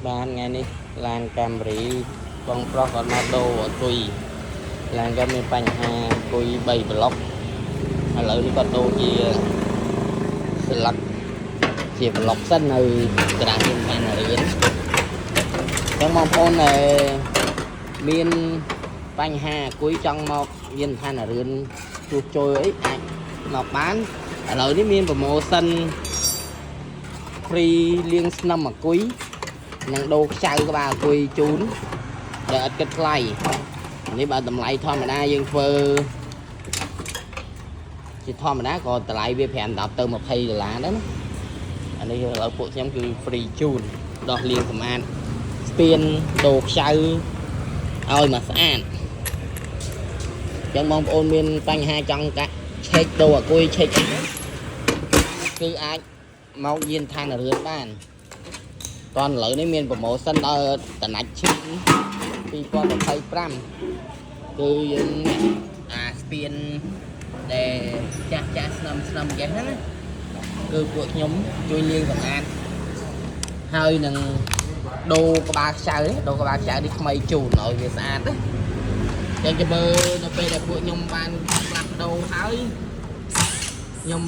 បានថ្ងៃនេះឡាន Camry បងប្រុសគាត់មកដូរអាគុយឡានគាត់មានបញ្ហាគុយ3ប្លុកឥឡូវនេះគាត់ដូរជាស្លឹកជាប្លុកសិននៅក្រាស់យើងបានរៀនអញ្ចឹងបងប្អូនដែលមានបញ្ហាអាគុយចង់មកយានឋានរឿនជួសជុលអីអាចមកបានឥឡូវនេះមាន promotion free លាងស្នឹមអាគុយ នឹងដូរខ្ចៅក្បាលអាគុយជូនដែលអត់គិតថ្លៃនេះបើតម្លៃធម្មតាយើងធ្វើជាធម្មតាក៏តម្លៃវា5 10ទៅ20ដុល្លារដែរណាអានេះឥឡូវពួកខ្ញុំគឺ free ជូនដោះលាងសម្អាតស្ពានដូរខ្ចៅឲ្យមកស្អាតអញ្ចឹងបងប្អូនមានបញ្ហាចង់កាក់ឆែកដូរអាគុយឆែកគឺអាចមកយានឋានរឿនបាន តនឥឡូវនេះមាន promotion ដល់តណាច់ឈឹង2025គឺយើងអាស្ពានដែលចាស់ចាស់ស្នឹមស្នឹមចេះហ្នឹងណាគឺពួកខ្ញុំជួយលាងសម្អាតហើយនឹងដូរក្បាលខ្ចៅនេះដូរក្បាលខ្ចៅនេះថ្មីជូនឲ្យវាស្អាតណាចឹងចាំមើលនៅពេលដែលពួកខ្ញុំបានផ្លាស់ប្ដូរហើយខ្ញុំ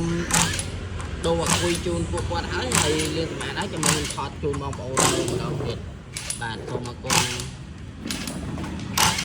ដូរអាគុយជូនពួកគាត់ហើយហើយលាងសម្អាតហើយចាំមើលខ្ញុំថតជូនបងប្អូនមើលម្ដងទៀតបាទសូមអរគុណ។